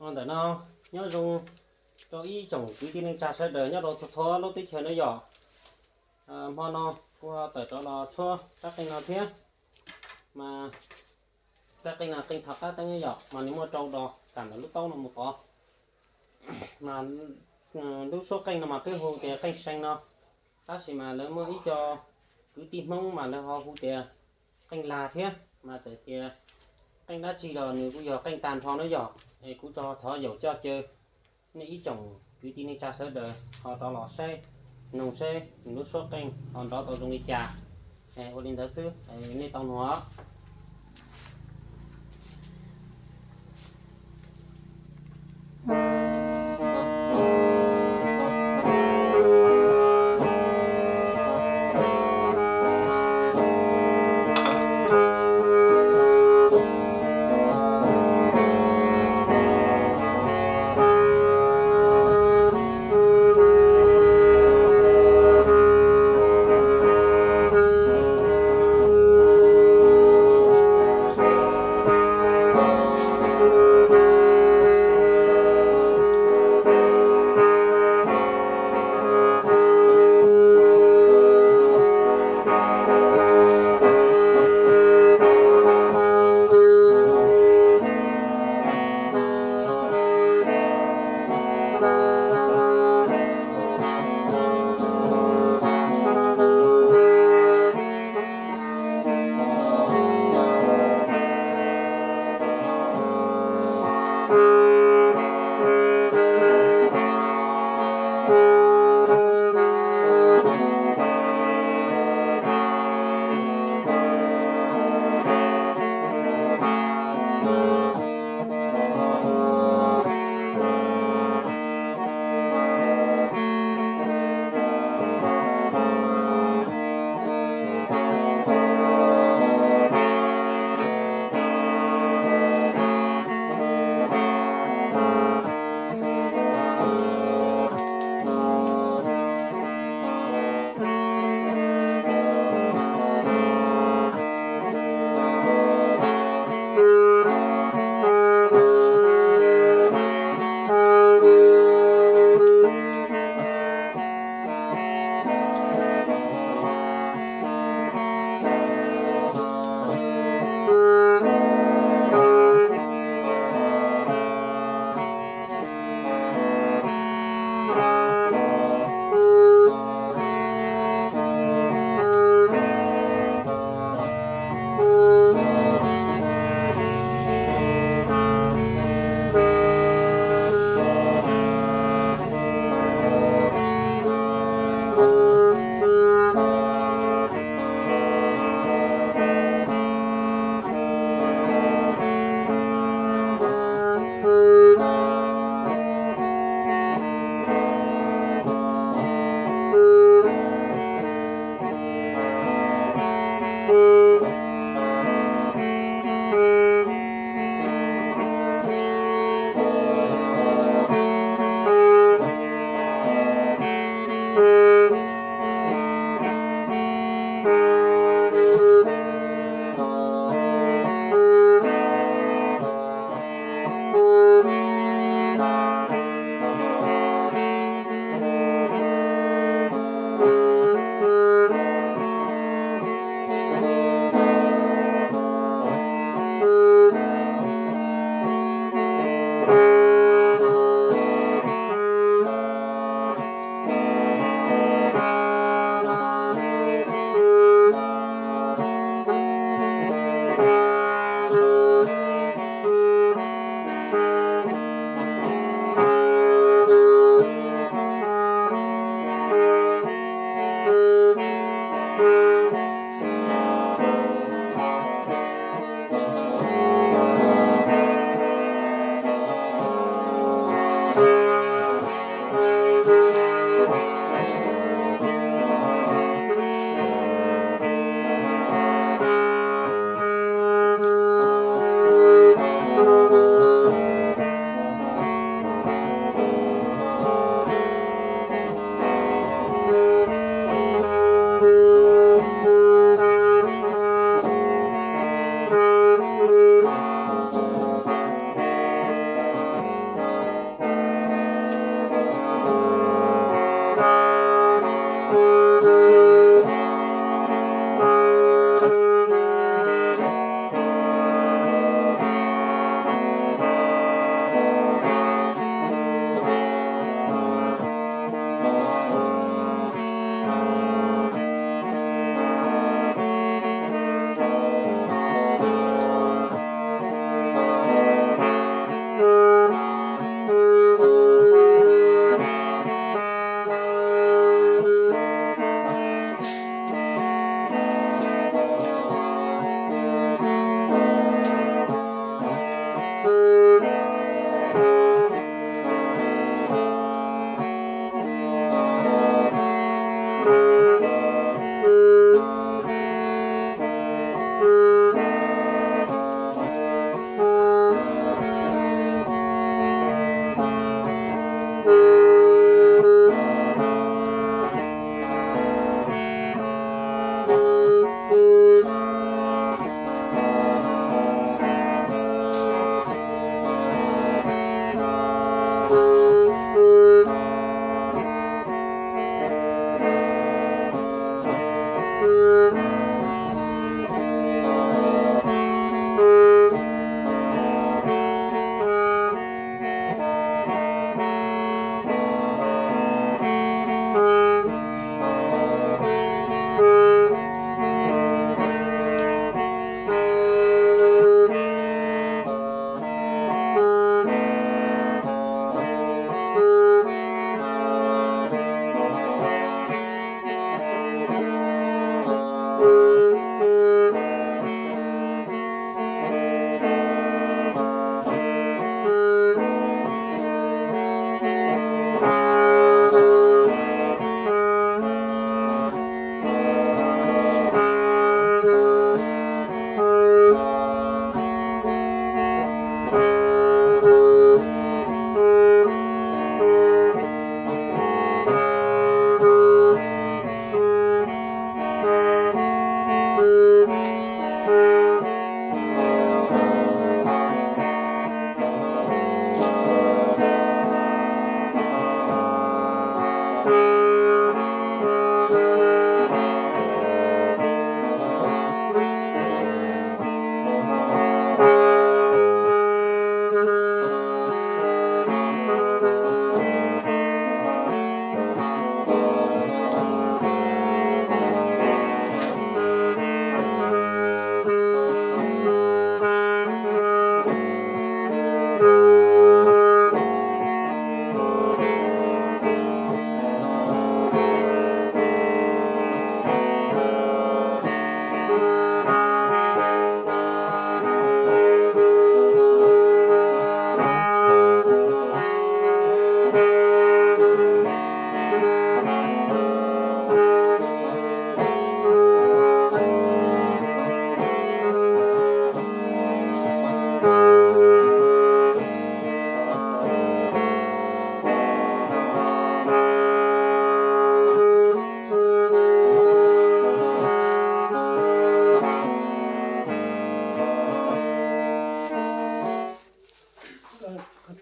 Ntawm no nyob zoo rau ib tsoom kwv tij neej tsa sawv daws nyob rau txhua txhua lub teb chaws no yom. Hmo no kuv ho tawm rov los tshuab rab qeej no thiab, mas rab qeej no qeej thov qab teeb yom, mas nws muaj rau dos xam ntawm lub taub no mus tod. Mas lub suab qeej no mas peb hu tias qeej see no, tab sis mas lawv muaj ib co kwv tij Hmoob mas lawv ho hu tias qeej lag thiab, mas txawm tias qeej dab tsi los nws kuj yog qeej tag nrho na yom. Es kuv tso thov yaum coj caw nej ib tsoom kwv tij neej tsa sawv daws ho rov los saib, noog saib nws lub suab qeej ho nrov tau zoo li cas. Ua li ntawd xwb, nej tau noog.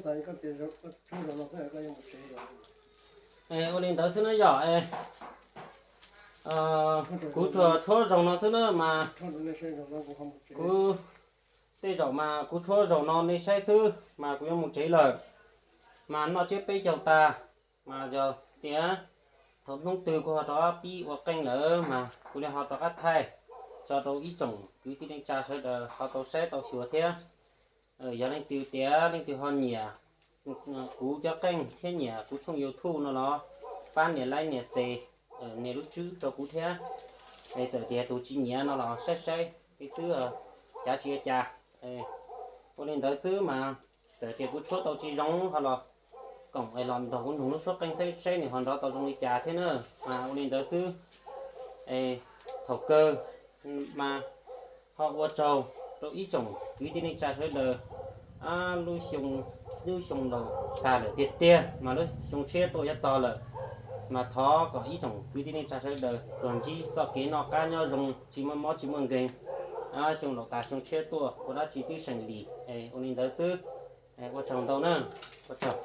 Ua li ntawd xwb na yom, kuv tsuas tshuab zoo no xwb na mas kuv, tej zaum mas kuv tshuab zoo no nej saib xwb mas kuv yuav mus tsev lawm. Mas noj tsiab peb caug tas, mas yog tias thaum hnub twg kuv ho rov qab pib ua qeej lawm mas kuv li ho rov qab thaij tso rau ib tsoom kwv tij neej tsa sawv daws ho tau saib tau xyuas thiab. Yog leej twg tias leej twg ho nyiam kuv cov qeej thiab nyiam kuv tshooj YouTube no los pab nias like nias share, nias lub tswb rau kuv thiab. Es txawm tias tus tsis nyiam no los saib saib li xwb, cav tsis ua cas. Ua li ntawd xwb mas txawm tias kuv tshuab tau tsis zoo ho los koom es los nrog kuv nug lub suab qeej saib saib nws ho nrov tau zoo li cas thiab na. Mas ua li ntawd xwb, es thaum kawg mas ho ua tsaug rau ib tsoom kwv tij neej tsa sawv daws. Lub xyoo, lub xyoo laus tag lawm tiag tiag mas lub xyoo tshiab tuaj yuav txog lawm, mas thov kom ib tsoom kwv tij neej tsa sawv daws tsuas ntsib txoj kev noj qab nyob zoo, tsis muaj mob tsis muaj nkeeg, xyoo laus tas xyoo tshiab tuaj ua dab tsi twb seem lim. Ua li ntawd xwb, ua tsaug ntau na, ua tsaug.